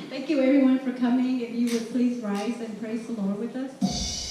Thank you everyone for coming. If you would please rise and praise the Lord with us.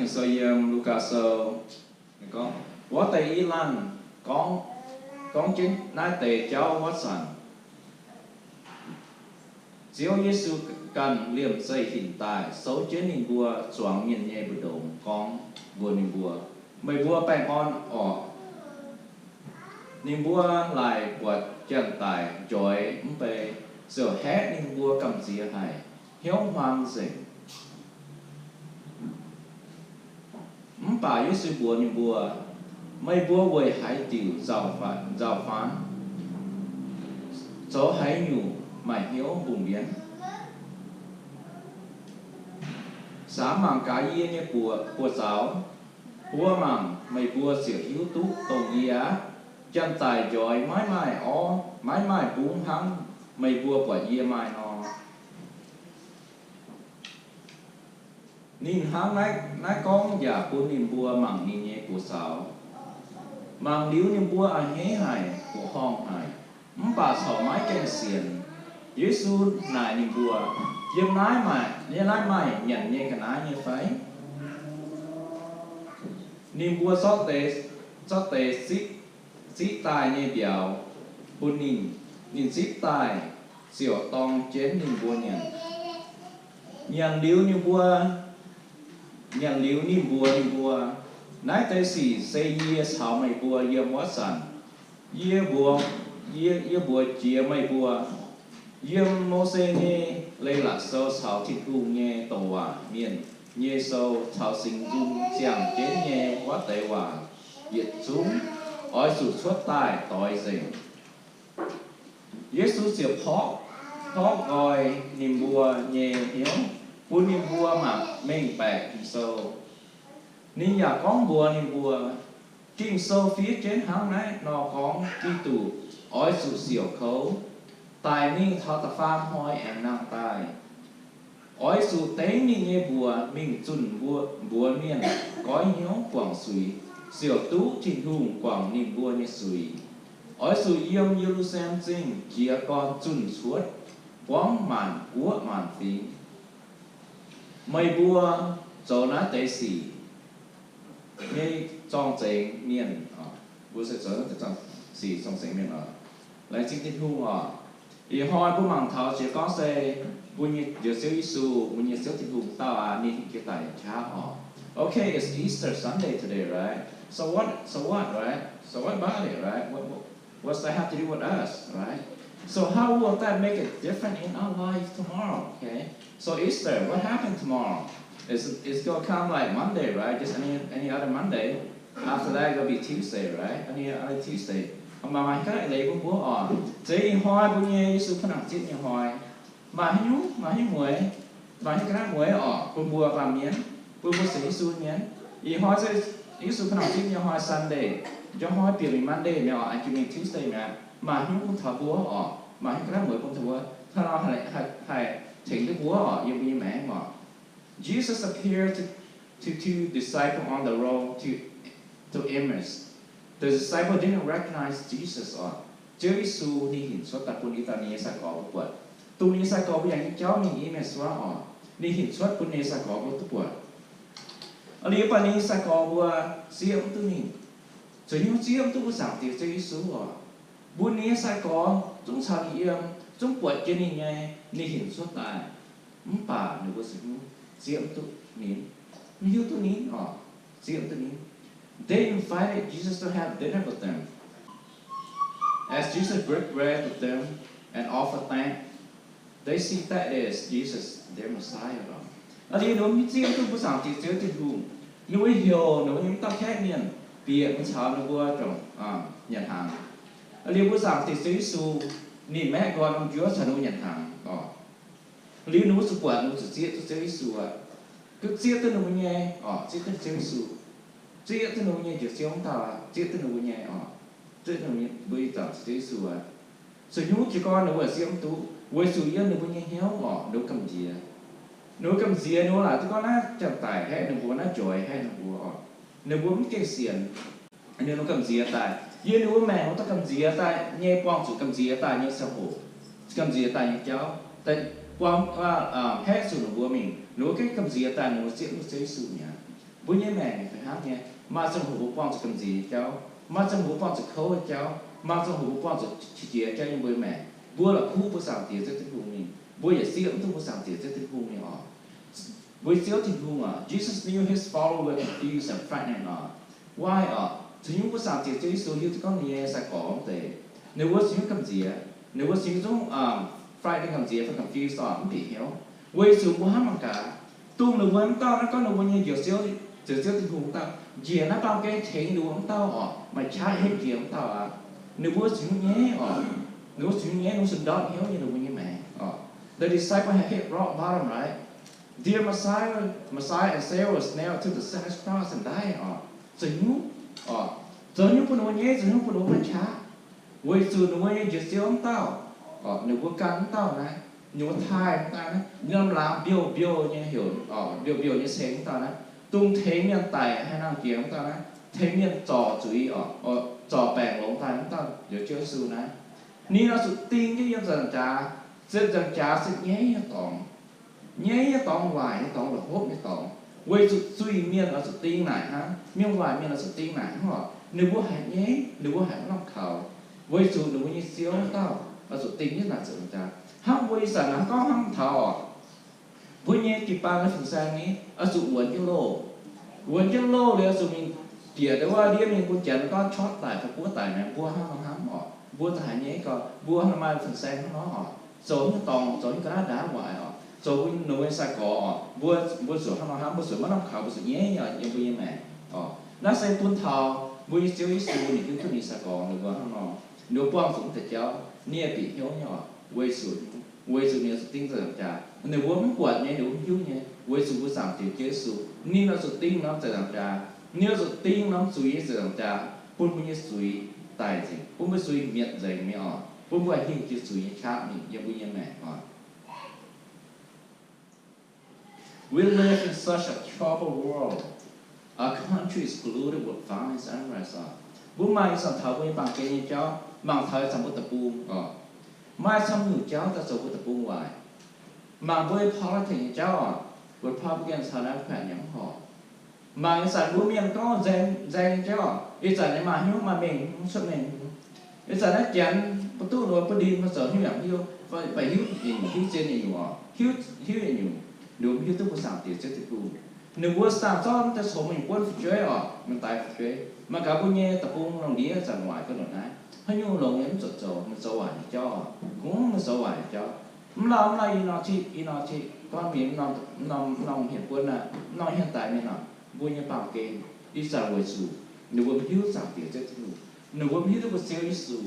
Ging-Sou yiem Lugaa Sou gorngv, wuov deix i laanh gorngv, gorngv jienv naaiv deix jauv wuov zanc, Ziouv Yesu ganh liemh zeih hinc daaih souv jienv ninh mbuo zuangx mienh nyei mbu'ndongx gorngv mbuox ninh mbuo, meih mbuo baengh orn oc. Ninh mbuo laaic buatc janx-daic njoix mv bei, ziouc haeqv ninh mbuo gamh nziex haic, hnyouv hmuangx nzengc. Mv baac Yesu mbuox ninh mbuo, meih mbuo weic haaix diuc nzauh faanv, zoux haaix nyungc maaih hnyouv mbungh mbienv? Samx mangc gaax yie nyei buoz-zaux, buo mangc, meih mbuo ziouc hiuv duqv dongh yie aqv. Janx-daic njoix maiv maaih orv, maiv maaih mbungv hnangv meih mbuo buatc yie maaih nor. Ninh hnangv naaiv gorngv yaac bun ninh mbuo mangc ninh nyei buoz-zaux. Mangc liuz ninh mbuo a'hneiv haic, buoqc horngh haic, mv baac corc maiv gaengh sienx. Yesu naaic ninh mbuo, yiem naaiv maaih, yiem naaiv maaih nyanc nyei ga'naaiv nyei fai? Ninh mbuo zorqv deix, zorqv deix zipv daaih nyei mbiauz bun ninh. Ninh zipv daaih ziouc dorng jienv ninh mbuo nyanc. Nyanc liuz ninh mbuo, nyanc liuz ninh mbuox ninh mbuo, naaiv deix sic se yie caux meih mbuo yiem wuov zanc, yie mbuox, yie, yie mbuox jiex meih mbuo, yiem Mose nyei Leiz-Latc Sou caux Tin-Hungh nyei douc waac mienh nyei sou caux singx nzung ziangh jienv nyei wuov deix waac yietc zungv oix zuqc cuotv daaih doix nzengc. Yesu ziouc porv, porv nqoi ninh mbuo nyei hnyouv, bun ninh mbuo mangc mengh baeqc Ging-Sou. Ninh yaac gorngv mbuox ninh mbuo, Ging-Sou fiev jienv hnangv naaiv nor gorngv, Giduc oix zuqc siouc kouv, daic mingh taux da'faam hnoi aengx nangh daaih. Oix zuqc dengv ninh nyei mbuox mingh zunh mbuox mienh goiv hnyouv guangc zuiz, ziouc duqv Tin-Hungh guangc ninh mbuo nyei zuiz. Oix zuqc yiem Ye^lu^saa^lem Zingh jiez gorn zunh cuotv buangv maanc guoqv maanc fingx. Meih mbuo zoux naaiv deix sic nyei zorng-zengx mienh oc. Mbuo se zoux naaiv deix sic zorng-zengx mienh oc. Laengz zingh Tin-Hungh oc. Ih hnoi mbuo mangc taux jiex gorngv se mbuo nyei Njoux Ziouv Yesu, mbuo nyei Ziouv Tin-Hungh dauh aqv, ninh jiex daaih qaqv oc. Okay, it's Easter Sunday today, right? So what, so what, right? So what about it, right? What, what, what's that have to do with us, right? So how will that make a difference in our life tomorrow, okay? So Easter, what happened tomorrow? It's, it's gonna come like Monday, right? Just any, any other Monday. After that, it'll be Tuesday, right? Any other Tuesday. Maaih, maaih ga'naaiv leiz bun mbuo oc. Zeiz ih hnoi mbuo nyei Yesu Bun Nangc Zipv nyei hnoi. Maaih haaix nyungc, maaih haaix nyungc mueiz, maaih haaix nyungc ga'naaiv mueiz oc, bun mbuo baamh mienh, bun mbuo sienx Yesu mienh. Ih hnoi se Yesu Bun Nangc Zipv nyei hnoi, Sunday. Njang hnoi bieqc mingh Monday mi'aqv, jiex mingh Tuesday mi'aqv. Maaih haaix nyungc bun taux mbuo oc, maaih haaix nyungc ga'naaiv mueiz bun taux mbuo, hnangv nor haih, haih tengx duqv mbuo oc, yiem mbuo nyei maengc oc. Jesus appeared to, to two disciples on the road to, to Emmaus. The disciple didn't recognize Jesus oc. Ziouv Yesu ninh hinc cuotv daaih bun i dauh ninh nyei sai-gorx mbuo buatc. Dongh ninh nyei sai-gorx mbuo yangh nyei jauv mingh Emmaus wuov oc. Ninh hinc cuotv bun ninh nyei sai-gorx mbuo duqv buatc. Liuz baac ninh nyei sai-gorx mbuo zieqv mv duqv ninh. Zuqc nyungc zieqv mv duqv mbuo Zaangc Diex Ziouv Yesu oc. Mbuo ninh nyei sai-gorx zungv caux ninh yiem, zungv buatc jienv ninh nyei, ninh hinc cuotv daaih. Mv baac ninh mbuo zuqc nyungc zieqv mv duqv ninh, mv hiuv duqv ninh oc. Zieqv mv duqv ninh. They invited Jesus to have dinner with them. As Jesus broke bread with them and offered thanks, they see that it is Jesus, their Messiah oc. Liuz ninh mbuo mv zieqv mv duqv mbuo Zaangc Diex Ziouv Tin-Hungh. Ninh mbuo heuc ninh mbuo nyei mv dauh kaeqv mienh bieqc mingh caux ninh mbuo juangc nyanc hnaangx. Liuz mbuo Zaangc Diex Ziouv Yesu ninh maeqv nqoi norm njuov caux ninh mbuo nyanc hnaangx oc. Liuz ninh mbuo zuqc buatc, ninh mbuo zuqc zieqv duqv Ziouv Yesu aqv. Duqv zieqv duqv ninh mbuo nyei oc, zieqv duqv Ziouv Yesu, zieqv duqv ninh mbuo nyei Njoux Ziouv dauh aqv, zieqv duqv ninh mbuo nyei oc, zieqv duqv ninh mbuo nyei, mbuo Zaangc Diex Ziouv Yesu aqv. Zuqc nyungc jiez gorn ninh mbuo zieqv mv duqv, weic zuqc yiem ninh mbuo nyei hnyouv oc, ninh mbuo gamh nziex. Ninh mbuo gamh nziex, ninh mbuo laaic duqv gorngv naaiv janx-daic haeqv ninh mbuo, naaiv njoix haeqv ninh mbuo oc. Ninh mbuo mv gengh sienx. Ninh mbuo gamh nziex daaih, yiem ninh mbuo maengc wuov dauh gamh nziex daaih nyei buangh zuqc gamh nziex daaih nyei ziangh hoc, gamh nziex daaih nyei jauv, daaih buangh, haeqv zuqc ninh mbuo mingh, ninh mbuo gengh gamh nziex daaih ninh mbuo zieqv mv duqv Ziouv Yesu mi'aqv. Mbuo nyei maengc fih hnangv nyei, maaih ziangh hoc mbuo buangh zuqc gamh nziex nyei jauv, maaih ziangh hoc mbuo buangh zuqc kouv nyei jauv, maaih ziangh hoc mbuo buangh zuqc qiex jiez jauv yiem mbuo nyei maengc. Mbuo la'kuqv mbuo Zaangc Diex Ziouv Tin-Hungh mingh, mbuo yietc zieqv mv duqv mbuo Zaangc Diex Ziouv Tin-Hungh mingh oc. Mbuo Ziouv Tin-Hungh oc, Jesus knew his followers were confused and frightened oc. Why oc? Caux nyungc mbuo Zaangc Diex Ziouv Yesu hiuv duqv gorngv ninh nyei sai-gorx mv deix, ninh mbuo caux nyungc gamh nziex, ninh mbuo caux nyungc zungv frightened, gamh nziex fai confused oc, mv bieqc hnyouv. Weic zuqc mbuo hnamv mangc gaax, dongh ninh mbuo mv dauh naaiv gorngv ninh mbuo nyei Njoux Ziouv, Njoux Ziouv Tin-Hungh mv dauh, njiec naaiv baamh gen tengx ninh mbuo mv dauh oc, maaih qaqv henv jiex mv dauh aqv. Ninh mbuo caux nyungc nyaiv oc, ninh mbuo caux nyungc nyaiv, ninh mbuo zuqc ndortv hnyouv nyei ninh mbuo nyei maengc oc. The disciples have hit rock bottom, right? Their Messiah, Messiah and Savior was nailed to the center cross and died oc. Zoux nyungc oc, zoux nyungc bun ninh mbuo nyaiv, zoux nyungc bun ninh mbuo maiv qaqv. Weic zuqc ninh mbuo nyei Njoux Ziouv mv dauh, ninh mbuo gan mv dauh naaiv, ninh mbuo taaih mv dauh naaiv, norm laangz mbiouh mbiouh nyei heuc, mbiouh mbiouh nyei ceng mv dauh naaiv, dongh tengx mienh daic haih nangh jiex mv dauh naaiv, tengx mienh zorc zuiz, zorc baengc longx daaih mv dauh Njoux Ziouv Yesu naaiv. Ninh oix zuqc ding jienv yiem nzaangc jaax, se nzaangc jaax se nyaiv nyei dorngx, nyaiv nyei dorngx, waaic nyei dorngx, la'hopv nyei dorngx. Weic zuqc zuiz-mienh oix zuqc ding naaic hnangv, mienh waaic mienh oix zuqc ding naaic hnangv oc. Ninh mbuo haiz nyaiv, ninh mbuo haiz mv lamh kaux, weic zuqc ninh mbuo nyei Ziouv dauh oix zuqc ding jienv naaic nzaangc jaax. Hnangv mbuo ih zanc naaiv gorngv hnangv taux oc, mbuo nyei jiu-baang nyei fin-saeng ni oix zuqc wuonx jienv loh, wuonx jienv loh liuz oix zuqc mingh bieqc ndau wuov ndiev mingh bun janx gorngv chortv daic fai buov daic mi'aqv. Mbuo hnangv nor hnamv oc, mbuo za'gengh nyaiv gau, mbuo maaih fin-saeng hnangv nor oc, zoux nyei dorngx, zoux nyei ga'naaiv ndaauv waaic oc, zoux bun ninh mbuo nyei sai-gorx oc, mbuo, mbuo zuqc hnangv nor hnamv, mbuo zuqc maiv lamh kaux, mbuo zuqc nyaiv nyei yiem mbuo nyei maengc oc. Naaiv se bun taux mbuo nyei Ziouv Yesu ninh hiuv duqv ninh sai-gorx ninh mbuo hnangv nor, ninh mbuo buangh zuqc mv deix jauv, ninh bieqc hnyouv nyei oc, weic zuqc, weic zuqc ninh oix zuqc ding nzaangc jaax. Ninh mbuo mv buatc nyei, ninh mbuo mv hiuv nyei, weic zuqc mbuo Zaangc Diex Ziouv Yesu ninh oix zuqc ding norm nzaangc jaax, ninh oix zuqc ding norm zuiz nyei nzaangc jaax, bun mbuo nyei zuiz daic nzengc, bun mbuo zuiz mietc nzengc mingh oc, bun mbuo haih hingh jiex zuiz nyei qaqv mingh yiem mbuo nyei maengc oc. We live in such a troubled world. Our country is polluted with violence and unrest. Mbuo maaih ih zanc taux mbuo nyei baamh gen nyei jauv, mangc taux ih zanc mbuo deic-bung oc, maaih camv nyungc jauv daaih zoux mbuo deic-bung waaic. Mangc mbuo nyei politics nyei jauv oc, Republican caux Democrat nyei mv horpc. Mangc ih zanc mbuo mienh gorngv nzaeng nzaeng nyei jauv oc, ih zanc nyei maaih hnyouv maaih mengh, mv cuotv mengh. Ih zanc naaiv Janx mbuo duqv ninh mbuo bun ndin mbuo zoux hnyouv yaac mv hiuv, fai hiuv nyungc hiuv zien nyungc oc, hiuv, hiuv nyungc, ninh mbuo mv hiuv duqv mbuo Zaangc Diex Ziouv Tin-Hungh. Ninh mbuo saah zorqv mv deix congx mingh buonv fu'jueiv oc, mingh daix fu'jueiv. Mangc gaax mbuo nyei deic-bung lungh ndiev zanc waaic gu'nyuoz naaiv, haaix nyungc longx nyei mv zuqc zoux, mingh zoux waaic nyei jauv oc, kungx mingh zoux waaic nyei jauv. Mv lauh mv lauh i norm qiqv, i norm qiqv gorngv mingh mv norm, mv norm, mv norm hieh buonv aqv, mv norm hieh daaix mingh oc, mbuo nyei baamh gen. Ih zanc weic zuqc ninh mbuo mv hiuv Zaangc Diex Ziouv Tin-Hungh, ninh mbuo mv hiuv duqv mbuo Ziouv Yesu.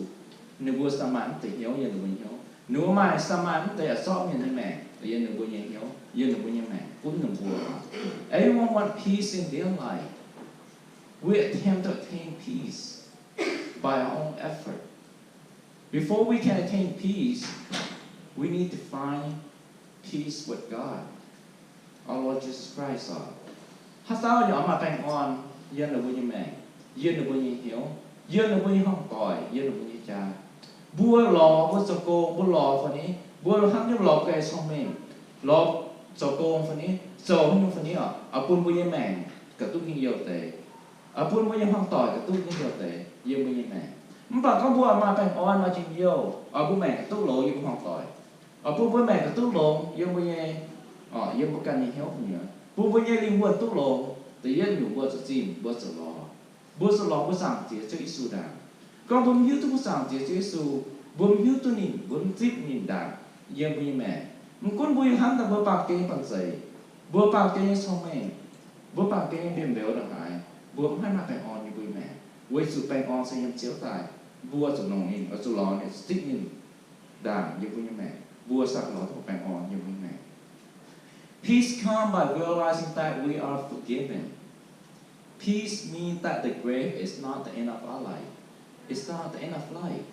Ninh mbuo saah maaih mv deix hnyouv yiem ninh mbuo nyei hnyouv, ninh mbuo maaih, saah maaih mv deix a'sortv mienh nyei maengc yiem ninh mbuo nyei hnyouv, yiem ninh mbuo nyei maengc gunv ninh mbuo. Everyone want peace in their life. We attempt to attain peace by our own effort. Before we can attain peace, we need to find peace with God, our Lord Jesus Christ oc. Haaix dauh yaac maaih baengh orn yiem ninh mbuo nyei maengc, yiem ninh mbuo nyei hnyouv, yiem ninh mbuo nyei hmuangv doic, yiem ninh mbuo nyei jaax. Mbuo lorz, mbuo zoux gong, mbuo lorz fai ni, mbuo hnamv jienv lorz mbuo ganh cong-mengh, lorz zoux gong fai ni, zoux haaix nyungc fai ni oc, oix bun mbuo nyei maengc gauh duqv njien-youh deix, oix bun mbuo nyei hmuangv doic gauh duqv njien-youh deix yiem mbuo nyei maengc. Mv baac gorngv mbuo maaih baengh orn, maaih njien-youh, oix bun maengc gauh duqv longx yiem mbuo hmuangv doic, oix bun mbuo maengc gauh duqv longx yiem mbuo nyei, yiem mbuo ganh nyei hnyouv nyei, bun mbuo nyei lingh wuonh duqv longx. Da'yietv nyungc, mbuo zuqc zimh, mbuo zuqc lorz, mbuo zuqc lorz mbuo Zaangc Diex Ziouv Yesu ndaangc. Gorngv mbuo mv hiuv duqv mbuo Zaangc Diex Ziouv Yesu, mbuo mv hiuv duqv ninh, mbuo mv zipv ninh ndaangc yiem mbuo nyei maengc, mv gunv mbuo hnamv daaih mbuo baamh gen nyei banh zeic, mbuo baamh gen nyei cong-mengh, mbuo baamh gen nyei mbienv mbeux ndongc haaix, mbuo mv haih maaih baengh orn yiem mbuo nyei maengc, weic zuqc baengh orn se yiem Ziouv daaih. Mbuo zuqc nongc ninh, oix zuqc lorz ninh, zipv ninh ndaangc yiem mbuo nyei maengc, mbuo saah lorz duqv baengh orn yiem mbuo nyei maengc. Peace comes by realizing that we are forgiven. Peace means that the grave is not the end of our life. It's not the end of life.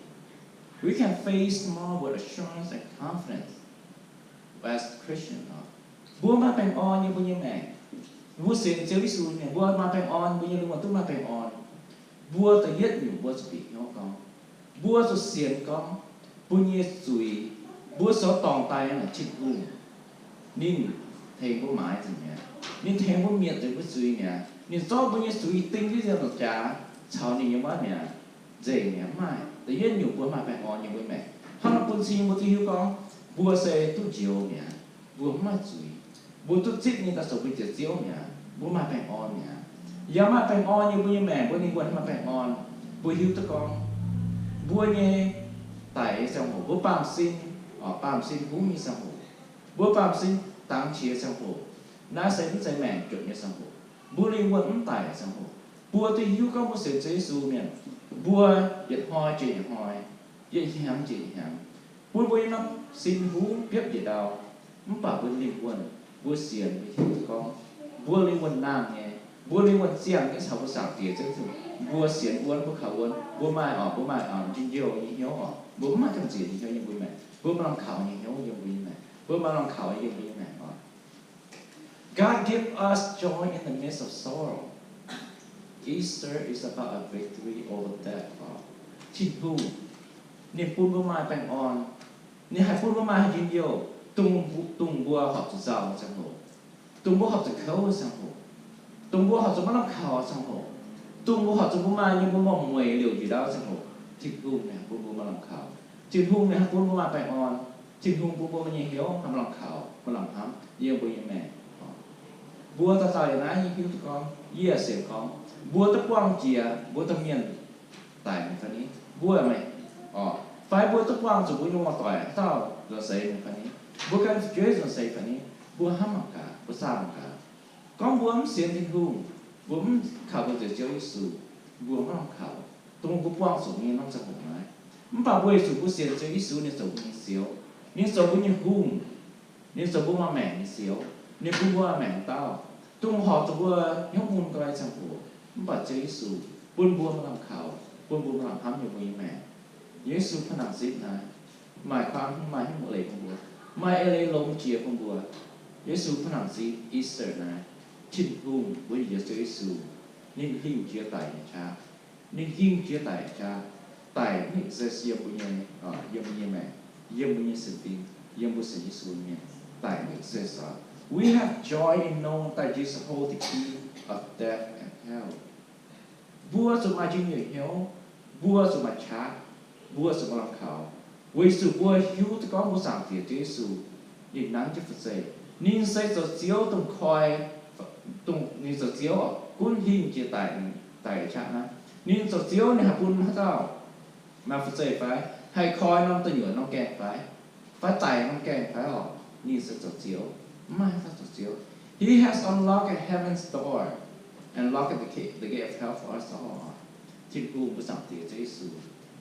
We can face tomorrow with assurance and confidence as Christian. Mbuo maaih baengh orn yiem mbuo nyei maengc. Mbuo sienx Ziouv Yesu nyei, mbuo maaih baengh orn, mbuo nyei lingh wuonh duqv maaih baengh orn. Mbuo da'yietv nyungc mbuo zuqc bieqc hnyouv gorngv, mbuo zuqc sienx gorngv, mbuo nyei zuiz, mbuo zoux dorngc daaih nyei naaic Tin-Hungh, ninh tengx mbuo maaiz nzengc mi'aqv. Ninh tengx mbuo mietc nzengc mbuo zuiz mi'aqv. Ninh zorqv mbuo nyei zuiz ding jienv nziang longc jaax caux ninh nyei muangv mi'aqv. Nzengc mi'aqv, mv maaih da'yietv nyungc mbuo maaih baengh orn nyei mbuo maengc. Hnangv nor bun cing mbuo duqv hiuv gorngv mbuo se duqv njoux mi'aqv, mbuo mv maaih zuiz, mbuo duqv zipv nyei daaih zoux mbuo nyei Ziouv mi'aqv, mbuo maaih baengh orn mi'aqv. Yaac maaih baengh orn nyei mbuo nyei maengc, mbuo ninh mbuo maaih baengh orn. Mbuo hiuv duqv gorngv mbuo nyei daic nyei ziangh hoc, mbuo baamh sin, baamh sin huv nyei ziangh hoc, mbuo baamh sin dangx qiex ziangh hoc, naaiv se mv zeiz maengc juotc nyei ziangh hoc. Mbuo lingh wuonh mv daic ziangh hoc, mbuo duqv hiuv gorngv mbuo sienx Ziouv Yesu mienh, mbuo yietc hnoi jiex yietc hnoi, yietc hnyangx jiex yietc hnyangx, bun mbuo nyei norm sin huv biopv njiec ndau. Mv baac mbuo lingh wuonh, mbuo sienx, mbuo hiuv duqv gorngv mbuo lingh wuonh nangh nyei, mbuo lingh wuonh ziangh nyei caux mbuo Zaangc Diex Ziouv Yesu. Mbuo sienx wuonv, mbuo kaux wuonv, mbuo maaih orqc, mbuo maaih njien-youh nyei hnyouv orqc, mbuo mv maaih gamh nziex nyei hnyouv yiem mbuo nyei maengc, mbuo maaih lamh kaux nyei hnyouv yiem mbuo nyei maengc, mbuo maaih lamh kaux yiem mbuo nyei maengc orqc. God give us joy in the midst of sorrow. Easter is about a victory over death. Tin-Hungh ninh bun mbuo maaih baengh orn, ninh haih bun mbuo maaih njien-youh, dongh, dongh mbuo horpc zuqc nzauh nyei ziangh hoc, dongh mbuo horpc zuqc kouv nyei ziangh hoc, dongh mbuo horpc zuqc maiv lamh kaux nyei ziangh hoc, dongh mbuo horpc zuqc mbuo maaih nyei mbuo mangc mueic liouc njiec ndau nyei ziangh hoc, Tin-Hungh ninh haih bun mbuo maaih lamh kaux. Tin-Hungh ninh haih bun mbuo maaih baengh orn. Tin-Hungh bun mbuo maaih nyei hnyouv haih maaih lamh kaux, maaih lamh hnamv yiem mbuo nyei maengc. Mbuo dauh dauh yiem naaiv nyei hiuv duqv gorngv, yie sienx gorngv, mbuo duqv buangh jiex mbuo domh mienh daic mi'aqv fai ni? Mbuo meih, orqc, fai mbuo duqv buangh zuqc mbuo nyei muoz-doic haaix dauh nzuonx seix mi'aqv fai ni? Mbuo gan fu'jueiv nzuonx seix fai ni? Mbuo hnamv mangc gaax, mbuo zaah mangc gaax. Gorngv mbuo mv sienx Tin-Hungh, mbuo mv kaux mbuo nyei Ziouv Yesu, mbuo maiv lamh kaux dongh mbuo buangh zuqc nyei norm ziangh hoc naaiv. Mv baac weic zuqc mbuo sienx Ziouv Yesu, ninh zoux mbuo nyei Ziouv, ninh zoux mbuo nyei Hungh, ninh zoux mbuo maaih maengc nyei Ziouv, ninh bun mbuo maaih maengc dauh, dongh horpc zuqc mbuo hnyouv mun nqoi ziangh hoc, mv baac Ziouv Yesu bun mbuo maaih lamh kaux, bun mbuo maaih lamh hnamv yiem mbuo nyei maengc. Yesu pa'nangc zipv naaiv, maaih kuaang, maaih hnyouv leiz bun mbuo, maaih eix leiz longx jiex bun mbuo. Yesu pa'nangc zipv Easter naaiv, Tin-Hungh mbuo nyei Ziouv Yesu, ninh hingh jiex daic nyei qaqv. Ninh hingh jiex daic nyei qaqv. Daic maiv exists yiem mbuo nyei, yiem mbuo nyei maengc, yiem mbuo nyei sienx fim, yiem mbuo sienx Yesu nyei mienh. Daic maiv exists oc. We have joy in knowing that Jesus holds the key of death and hell. Mbuo zuqc maaih njien-youh hnyouv, mbuo zuqc maaih qaqv, mbuo zuqc maaih lamh kaux, weic zuqc mbuo hiuv duqv gorngv mbuo Zaangc Diex Ziouv Yesu, ninh nanv jienv fu'zeiv. Ninh se zoux Ziouv dongh koi, dongh ninh zoux Ziouv oc, gunv hingh jiex daic, daic qaqv naaiv. Ninh zoux Ziouv ninh haih bun haaix dauh maaih fu'zeiv fai? Haih koi norm deic nyuoqc norm gaengh fai? Fai daic norm gaengh fai oc? Ninh se zoux Ziouv, mv maaih haaix dauh zoux Ziouv. He has unlocked heaven's door and locked the gate, the gate of hell for us all. Tin-Hungh mbuo Zaangc Diex Ziouv Yesu,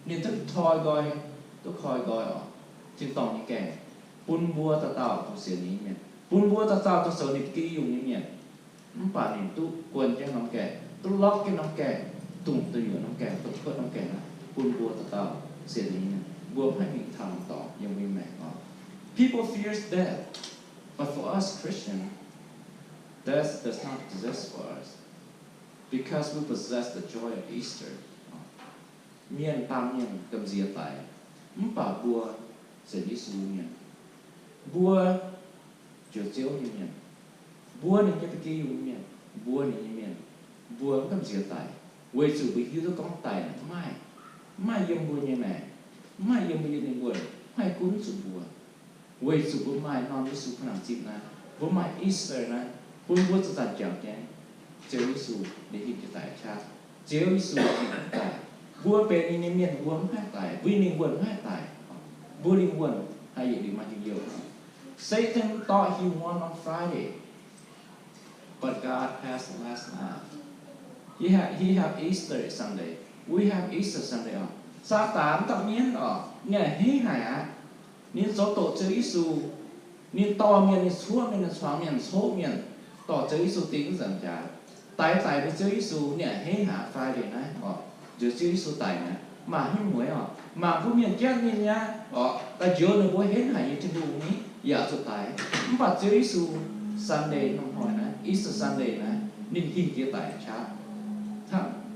ninh duqv toi nqoi, duqv koi nqoi oc, tin-dorngh nyei gaengh, bun mbuo dauh dauh dongh sienx ninh nyei mienh, bun mbuo dauh dauh dongh zoux ninh ba'gi yungh nyei mienh. Mv baac ninh duqv guon jienv norm gaengh, duqv lock jienv norm gaengh, dongh deic nyuoqc norm gaengh, dongh kuotv norm gaengh aqv, bun mbuo dauh dauh sienx ninh nyei mienh, mbuo maiv haih mingh taux norm dorngx yiem mbuo nyei maengc oc. People fears death, but for us Christian, death does not exist for us because we possess the joy of Easter. Mienh, baamh mienh gamh nziex daic, mv baac mbuo sienx Yesu mienh, mbuo njoux Ziouv nyei mienh, mbuo ninh nyei ba'gi yungh mienh, mbuo ninh nyei mienh, mbuo mv gamh nziex daic, weic zuqc mbuo hiuv duqv gorngv daic mv maaih, mv maaih yiem mbuo nyei maengc, mv maaih yiem mbuo nyei lingh wuonh, mv haih gunv zuqc mbuo. Weic zuqc mbuo maaih norm Yesu pa'nangc zipv naaiv, mbuo maaih Easter naaiv, bun mbuo zanc-zanc jangx jienv Ziouv Yesu ninh hingh jiex daic qaqv. Ziouv Yesu ninh mv daic. Mbuo benx ninh nyei mienh, mbuo mv haih daic. Mbuo nyei lingh wuonh mv haih daic. Mbuo lingh wuonh haih yietc liuz maaih njien-youh. Satan thought he won on Friday, but God has the last laugh. He have, he have Easter Sunday. We have Easter Sunday oc. Saadaan dauh mienv oc, ninh a'hneiv haic aqv. Ninh zoux doqc Ziouv Yesu. Ninh dorh mienh, ninh cuoqv mienh, ninh cuangx mienh, coqv mienh, dorh Ziouv Yesu ding nzengc jaax. Daix daic mbuo Ziouv Yesu, ninh a'hneiv haic aqv. Friday naaiv oc, njoux Ziouv Yesu daic naaiv, mangc haaix nyungc mueiz oc? Mangc mbuo mienh jatv ninh nyei oc, daaih njoux ninh mbuo henv haic nyei Tin-Hungh ni, yaac zuqc daic. Mv baac Ziouv Yesu Sunday norm hnoi naaiv, Easter Sunday naaiv, ninh hingh jiex daic qaqv.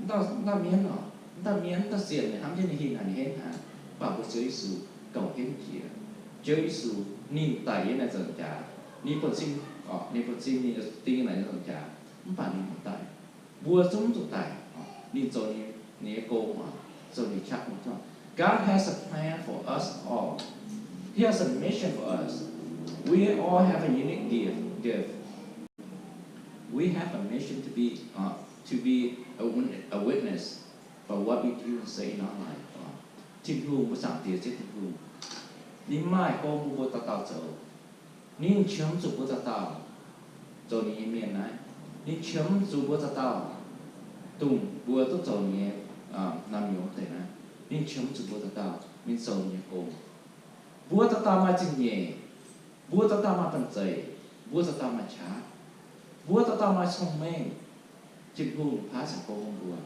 Dauh, dauh mienv oc, dauh mienv, dauh sienx ninh hnamv jienv ninh hingh haic, ninh henv haic, mv baac mbuo Ziouv Yesu gauh henv jiex. Ziouv Yesu ninh daic yiem naaiv nzengc jaax, ninh buonv-sin, ninh buonv-sin ninh ding naaic nzengc jaax, mv baac ninh mv daic. Mbuo zungv zuqc daic, ninh zoux ninh nyei gong oc, zoux ninh qaqv gong. God has a plan for us all. He has a mission for us. We all have a unique gift. Gift. We have a mission to be, uh, to be a witness, a witness for what we do and say in our life. Uh, Tin-Hungh, mbuo Zaangc Diex Ziouv Tin-Hungh, ninh maaih gong bun mbuo dauh dauh zoux. Ninh qiemx zuqc mbuo dauh dauh zoux ninh nyei mienh naaiv. Ninh qiemx zuqc mbuo dauh dauh, dongh mbuo duqv zoux ninh nyei, uh, naamh nyouz deix naaiv. Ninh qiemx zuqc mbuo dauh dauh mingh zoux ninh nyei gong. Mbuo dauh dauh maaih zingh nyeic. Mbuo dauh dauh maaih banh zeic. Mbuo dauh dauh maaih qaqv. Mbuo dauh dauh maaih cong-mengh. Tin-Hungh paaiv caux gong bun mbuo.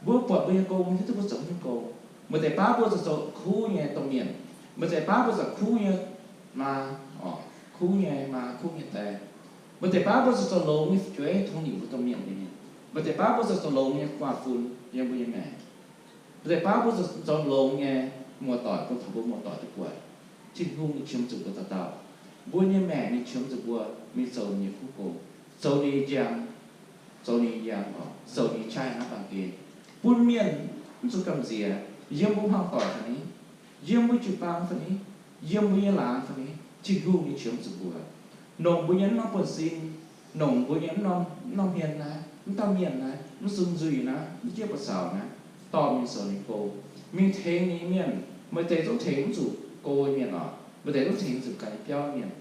Mbuo buatc mbuo nyei gong, hiuv duqv mbuo zoux nyei gong. Maaih deix baav mbuo zoux kuv nyei domh mienh. Maaih deix baav mbuo zoux kuv nyei maa, kuv nyei maa, kuv nyei die. Maaih deix baav mbuo zoux longx nyei fu'jueiv, tongx nimc mbuo domh mienh nyei. Maaih deix baav mbuo zoux longx nyei guaav fun yiem mbuo nyei maengc. Maaih deix baav mbuo zoux longx nyei muoz-doic, bun taux mbuo muoz-doic duqv buatc. Tin-Hungh ninh qiemx zuqc mbuo dauh dauh. Mbuo nyei maengc ninh qiemx zuqc mbuo mingh zoux ninh nyei kuv gong, zoux ninh nyei njang, zoux ninh nyei njang, zoux ninh nyei qaqv naaiv baamh gen, bun mienh mv zuqc gamh nziex yiem mbuo hmuangv-doic fai ni, yiem mbuo jiu-baang fai ni, yiem mbuo nyei laangz fai ni, Tin-Hungh ninh qiemx zuqc mbuo, longc mbuo nyei mv norm buonv-sin, longc mbuo nyei mv norm, mv norm hmien naaiv, mv dauh mienh naaiv, mv zunc nzuih naaiv, mv jieqv ba'zaux naaiv, dorh mingh zoux ninh gong, mingh tengx ninh nyei mienh. Maaih deix zungv tengx mv zuqc go nyei mienh oc. Maaih deix zungv tengx zuqc ganh nyei biauv mienh.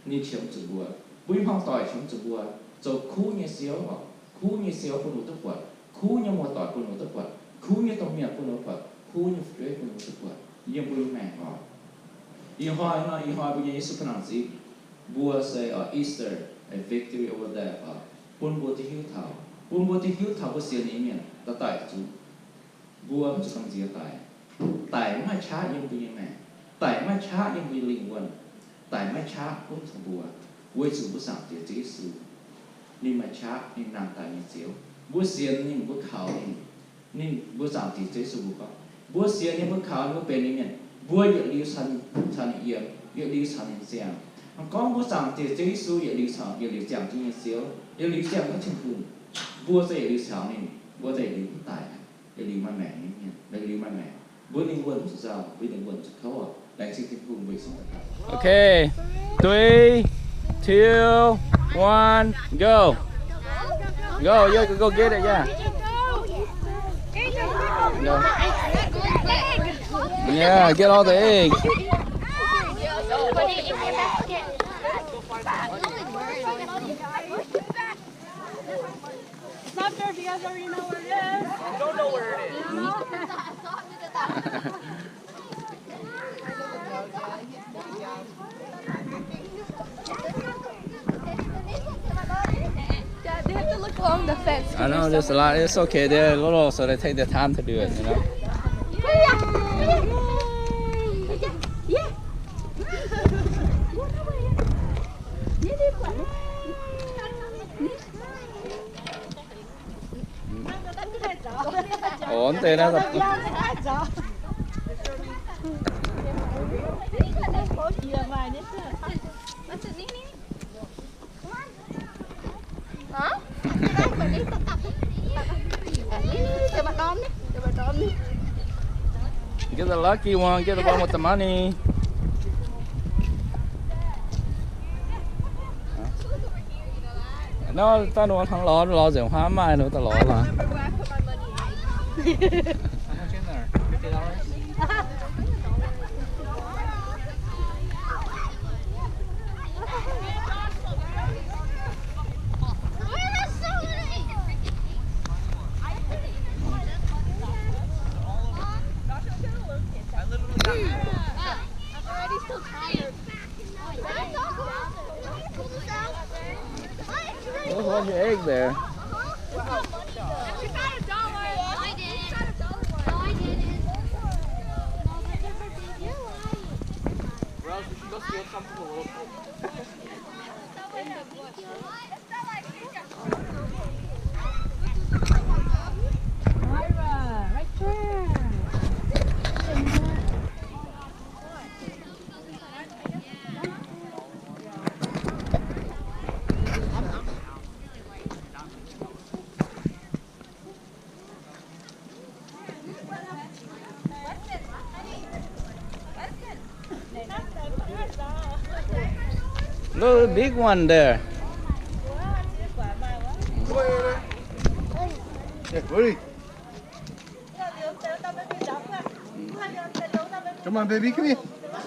Ninh qiemx zuqc mbuo, mbuo nyei hmuangv-doic qiemx zuqc mbuo zoux kuv nyei siouv oc. Kuv nyei siouv bun ninh mbuo duqv buatc, kuv nyei muoz-doic bun ninh mbuo duqv buatc, kuv nyei domh mienh bun ninh mbuo buatc, kuv nyei fu'jueiv bun ninh mbuo duqv buatc yiem mbuo nyei maengc oc. Ih hnoi nor, ih hnoi mbuo nyei Yesu Kinaangv zipv mbuo se, uh, Easter, a victory over death oc. Bun mbuo duqv hiuv taux, bun mbuo duqv hiuv taux mbuo sienx ninh nyei mienh daaih daic zuqc mbuo mv zuqc gamh nziex daic. Daic maiv maaih qaqv yiem mbuo nyei maengc. Daic maiv maaih qaqv yiem mbuo nyei lingh wuonh. Daic maiv maaih qaqv gunv taux mbuo, weic zuqc mbuo Zaangc Diex Ziouv Yesu, ninh maaih qaqv, ninh nangh daaih nyei Ziouv. Mbuo sienx ninh, mbuo kaux ninh, ninh, mbuo Zaangc Diex Ziouv Yesu mbuo gorngv, mbuo sienx ninh, mbuo kaux ninh, mbuo benx ninh mienh, mbuo yietc liuz caux ninh yiem, yietc liuz caux ninh ziangh. Gorngv mbuo Zaangc Diex Ziouv Yesu yietc liuz caux, yietc liuz ziangh jienv nyei Ziouv, yietc liuz ziangh jienv Tin-Hungh, mbuo se yietc liuz caux ninh, mbuo se yietc liuz mv daic, yietc liuz maaih maengc nyei mienh, yietc liuz maaih maengc. Mbuo lingh wuonh zuqc nzauh, mbuo lingh wuonh zuqc kouv oc. Laengz zingh Tin-Hungh mbuo Yesu. Okay, three, two, one, go. Go, you can go get it, yeah. Go. Yeah, get all the eggs. It's not fair if you guys already know where it is. You don't know where it is. No? Dad, they have to look along the fence. I know, there's a lot. It's okay. They're little, so they take their time to do it, you know? Yeah. Ổn thế đó. Hả? Cho bà đón đi, cho bà đón đi. Get the lucky one, get the one with the money. Nó tao nua thắng ló, ló dẻo hóa mai nó tao ló là. There's one egg there. Bro, we should go steal something from the little Myra, right there. Those big one there. Come on, baby, come here.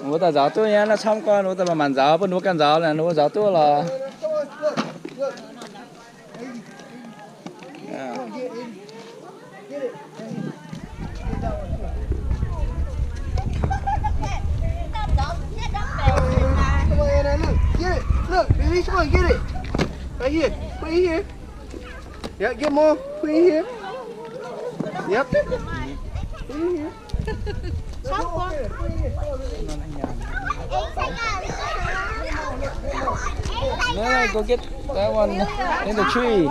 Wuov daaih nzaaux duqv nyei, naaiv camv gorn wuov daaih manc-manc nzaaux, bun wuov ganh nzaaux, ninh wuov nzaaux duqv lorqc. Come on, Anna, look. Get it. Look, baby, come on, get it. Right here. Put it here. Yep, get more. Put it here. Put it here. No, no, go get that one in the tree.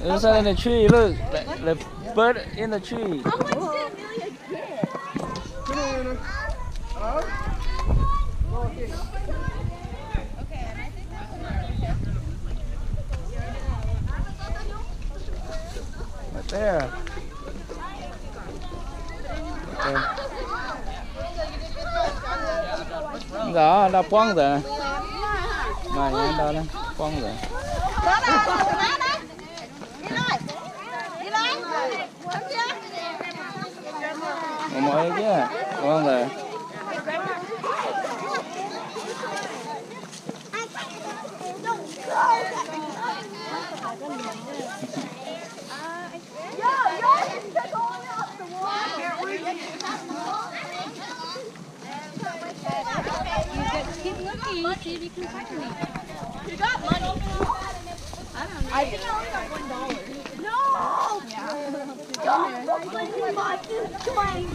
There's one in the tree. Look, the, the bird in the tree. Right there. Nzaaux, ndau buangv nzengc. Maaih nyei ndau buangv nzengc. Muoz-muoz jienv buangv nzengc. You just keep looking, see if you can find any. You got money. I don't know. I think I only got one dollar. No! Yeah. Don't open my food train.